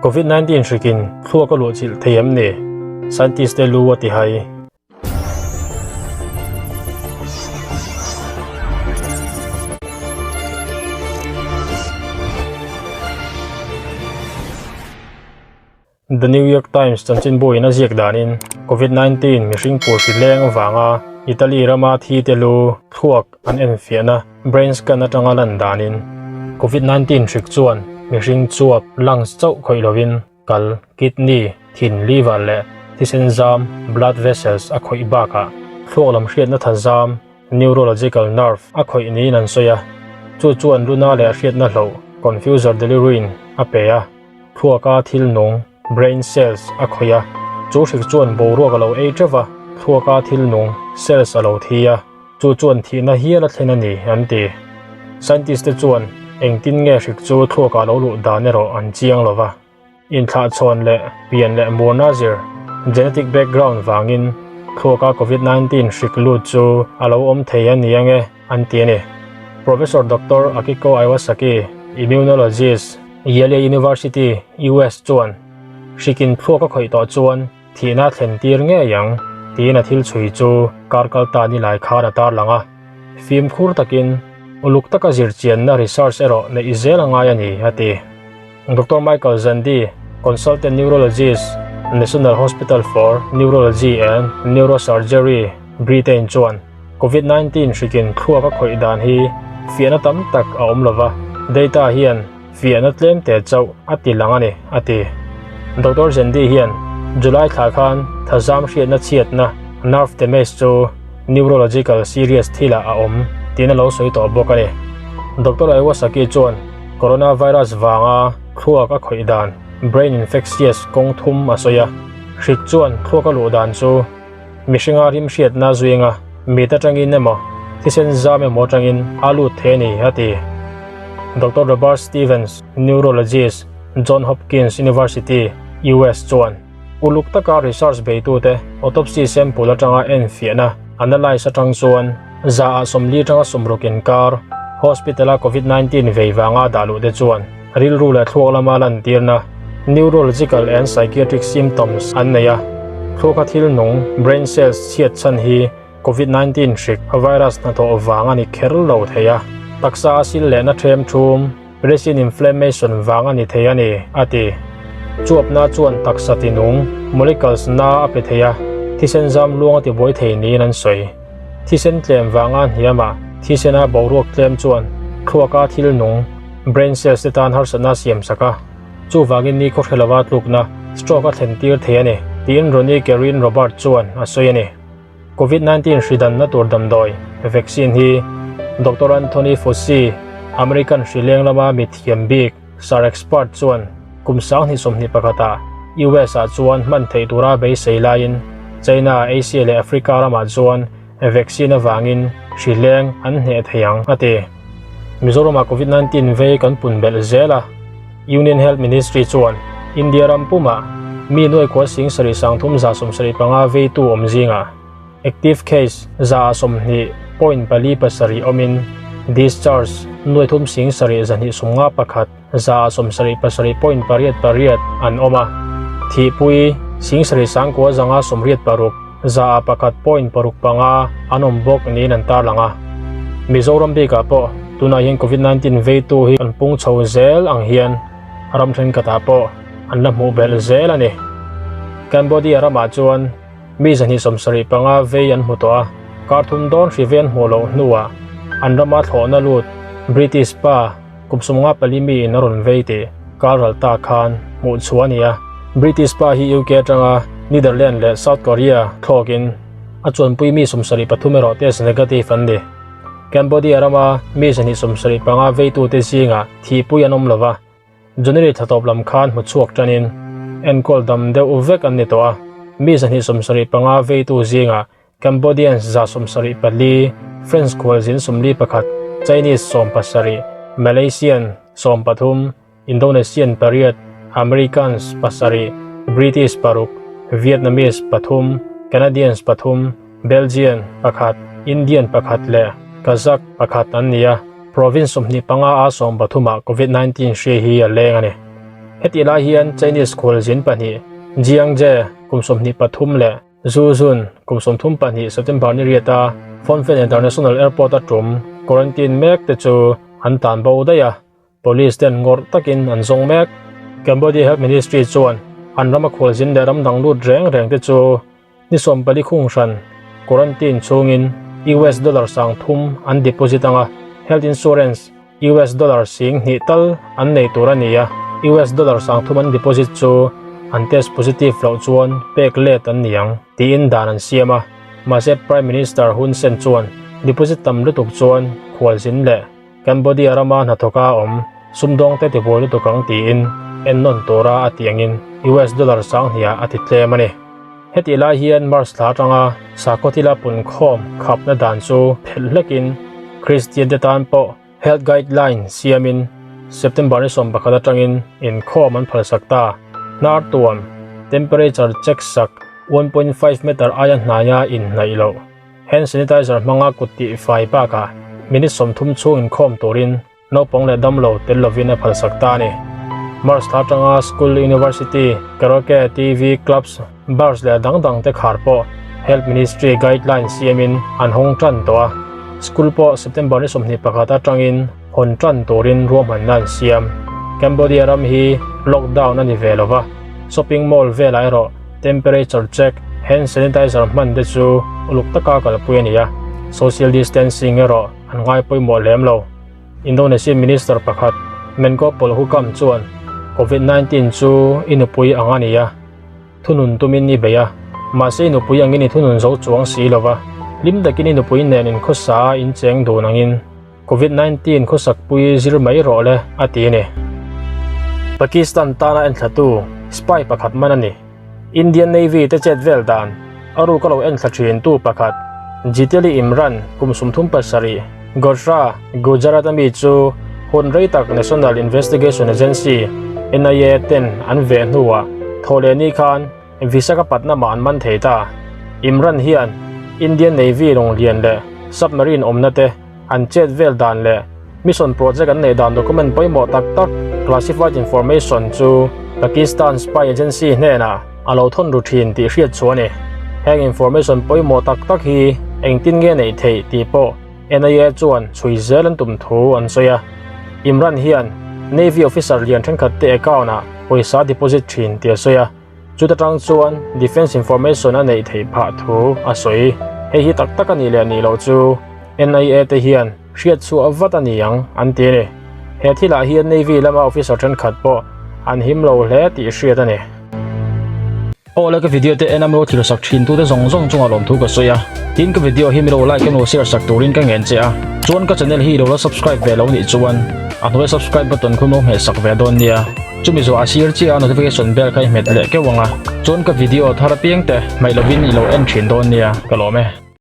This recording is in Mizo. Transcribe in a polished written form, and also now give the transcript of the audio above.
Covid 19 hrikin thluak a luhchilh thei em ni? Scientist te lu a ti hai. The New York Times chanchinbuin a ziak danin Covid 19 mihring pur hri leng avanga Italy rama thi te lu thluak an enfiahna brain scan atanga lan danin Covid 19 hrik chuan mihring chuap lungs chauh khawih lovin kal, kidney, thin, liver leh thisen zam, blood vessels, a khawih bakah thluak lam hriatna tha zam, neurological nerve, a khawih niin an sawi a, chu chuan luna leh hriatna hloh, confuser delirium, a pe a. Thluaka thil nung, brain cells, a khawih a, chu hrik chuan boruak a lo ei teuh va, thluaka thil nung, cells, a lo thi a, chu chuan thihna hial a thlen a ni, an ti. Scientist te chuan engtin nge hrik chu thluakah lo luh dan erawh an chiang lo va. Inthlahchhawn leh pian leh murna zir, genetic background, vangin thluaka Covid 19 hrik lut chu a lo awm thei a ni ange, an ti a ni. Professor Doctor Akiko Iwasaki, immunologist, Yale University, US chuan, Hrikin thluak a khawih tawh chuan thihna a thlen tir ngei ang, tiin a thil chhui chu kar kal ta ni lai khan a tarlang a. Fimkhur takin uluk taka zirchianna research erawh neih zel a ngai a ni, a ti. Doctor Michael Zandi, consultant neurologist, National Hospital for Neurology and Neurosurgery, Britain chuan, Covid 19 hrikin thluak a khawih dan hi fiahna tam tak a awm lova, data hian fiahna tlem te chauh a ti lang a ni, a ti. Doctor Zendi hian July thla khan thazam hriatna chhiatna, nerve damage, chu neurological serious thilah a awm tiin a lo sawi tawh bawk a ni. Doctor Iwasaki chuan coronavirus vanga thluak a khawih dan, brain infectious, kawng thum a sawi a, hrik chuan thluak a luh dan chu, Mihringa rim hriatna zuinga mit atangin emaw, thisen zam emaw atangin a lut thei a ni, a ti. Doctor Robert Stevens, neurologist, John Hopkins University, US chuan, Uluk taka research beitute autopsy sample atanga enfiahna, analyse, atang chuan zaah 40 atanga 60 inkar hospital-a Covid 19 vei vanga dah luhte chuan rilru leh thluak lama lantirna, neurological and psychiatric symptoms, an nei a. Thluaka thil nung, brain cells, chhiat chhan hi Covid 19 hrik, virus, hnathawh vang a ni kher lo thei a. Taksa a sil lehna ṭhem ṭhum, resin inflammation, vang a ni thei a ni, a ti. Chuapna chuan taksa ti nung, molecules, na a pe thei a, thisen zam luang a ti buai thei niin an sawi. Thisen tlem vanga hniamah thisena boruak tlem chuan thluaka thil nung, brain cells, te tan harsatna siam sak a, chuvangin ni khawhre lova tlukna, stroke, a thlen tir thei a ni, tiin Ronnie Kerrin Robert chuan a sawi a ni. Covid 19 hri danna tur damdawi, vaccine, hi Doctor Anthony Fauci, American hri leng lama mi thiam bik, Sir Expert, chuan kum 2021 ah US ah chuan hman theih tura beisei laiin China, Asia leh Africa ramah chuan vaccine avangin hri leng an hneh thei ang, a ti. Mizoramah Covid 19 vei kan pun belh zel a, Union Health Ministry chuan India ram pumah mi nuai kua sing sarih sangthum 75 veitu awm zingah active case 20.47 awmin discharge nuai thum sing sarih 251 77.88 an awm a, thihpui sing sarih sangkua 586 1.65 an awm bawk niin an tarlang a. Mizoram bikah pawh tunah hian Covid 19 veitu hi an pung chho zel ang hian ram thenkhatah pawh an la hmuh belh zel a ni. Cambodia ramah chuan mi 275 vei an hmu tawh a, kar thum dawn hri vei an hmuh loh hnuah an rama thlawhna lut British pa kum 54 miin a rawn vei tih kar ral ta khan hmuh chhuah a ni a. British pa hi UK atanga Netherlands leh South Korea thlawkin a chuanpui mi 73 erawh test negative an ni. Cambodia rama mi 275 veitute zingah thihpui an awm lo va, January thla tawp lam khan hmu chhuak tanin enkawl dam deuh vek an ni tawh a. Mi 275 veitu zingah Cambodians 74, French khualzin 41, Chinese 17, Malaysian 13, Indonesian pariat, Americans pasarih, British paruk, Vietnamese pathum, Canadians pathum, Belgian pakhat, Indian pakhat leh Kazakh pakhat an ni a. Province 25 a 13 ah Covid 19 hri hi a leng a ni. Hetih lai hian Chinese khualzin pahnih Jiang Jie kum 23 leh Zhu Jun kum 32 September ni riata Phnom Penh International Airport a tum quarantine mek te chu an tan bo daih a, Police ten ngawrh takin an zawng mek. Cambodia Health Ministry chuan an rama khualzin leh ram dang lut reng reng te chu Ni 14 khung hran quarantine chhungin US dollar 3000 an deposit anga health insurance US dollar 2000 tal an nei tur a ni a, US dollar 3000 an deposit chu an test positive loh chuan pek let an ni ang tiin dan an siam a, mahse Prime Minister Hun Sen chuan deposit tam lutuk chuan khualzin leh Cambodia rama hnathawka awm sumdawngte tibuai lutuk ang tiin ennawn tura a tih angin US dollar 2000 ah a ti tlem a ni. Hetih lai hian March thla atanga sakhaw thila punkhawm khapna dan chu phelh hlekin Kristian te tan pawh health guideline siamin September ni 11 atangin inkhawm an phalsak ta. Hnar tuam, temperature check sak, 1.5 meter aia hnaia inhnaih loh, hand sanitizer hmanga kut tih fai bakah minute 30 chhung inkhawm turin Naupang leh damlo tel lovin a phalsak ta a ni. March thla atanga school, university, karaoke, TV, clubs, bars leh a dang dang te khar pawh Health Ministry guideline siamin an hawng tan tawh a. School pawh September ni 21 atangin hawn tan turin ruahmanna an siam. Cambodia ram hi lockdown a ni ve lova, shopping mall velah erawh temperature check, hand sanitizer hman te chu uluk taka kalpui a ni a, social distancing erawh an ngai pawimawh lem lo. Indonesian Minister pakhat Menko Polhukam chuan Covid-19 chu i nupui ang a ni a, thunun tumin i bei a, mahse i nupui angin i thunun zo chuang si lo va, hlim takin i nupui nen inkhawsa a incheng dun angin Covid-19 khawsakpui zir mai rawh le, a ti a ni. Pakistan tana enthlatu spy pakhat man a ni. Indian Navy te chet vel dan a ruk a lo enthla thin tu pakhat Jiteli Imran kum 37 Godhra, Gujarat a mi chu hun rei tak National Investigation Agency, NIA, ten an veh hnuah thawhlehni khan Visakhapatnam ah an man thei ta. Imran hian Indian Navy lawng lian leh submarine awmna te an chet vel dan leh mission project an neih dan document pawimawh tak tak, classified information, chu Pakistan spy agency hnenah a lo thawn ru thin tih hriat chhuah a ni. Heng information pawimawh tak tak hi engtin nge neih theih tih pawh NIA chuan chhui zel an tum thu an sawi a. Imran hian Navy officer lian thenkhat te account ah pawisa deposit thin tih a sawi a. Chuta tang chuan Defence Information a neih theih phah thu a sawi. Hei hi tak tak a nih leh nih loh chu NIA te hian hriat chhuah vat a ni ang an ti a ni. He thilah hian Navy lama officer thenkhat pawh an him lo hle tih hriat a ni. Aw le ka video te en a milo thil sak thin tute zawng zawng chungah lawmthu ka sawi a. Tin ka video hi milo like emaw share sak turin ka ngen che a. Chuan ka channel hi ilo la subscribe ve lo nih chuan a hnuai subscribe button khu milo hmeh sak ve dawn nia. Chumi zawh a sir chiah a notification bell kha i hmet leh keuh ang a, chuan ka video thar apiang te hmaih lovin i lo en thin dawn nia, ka lawm e.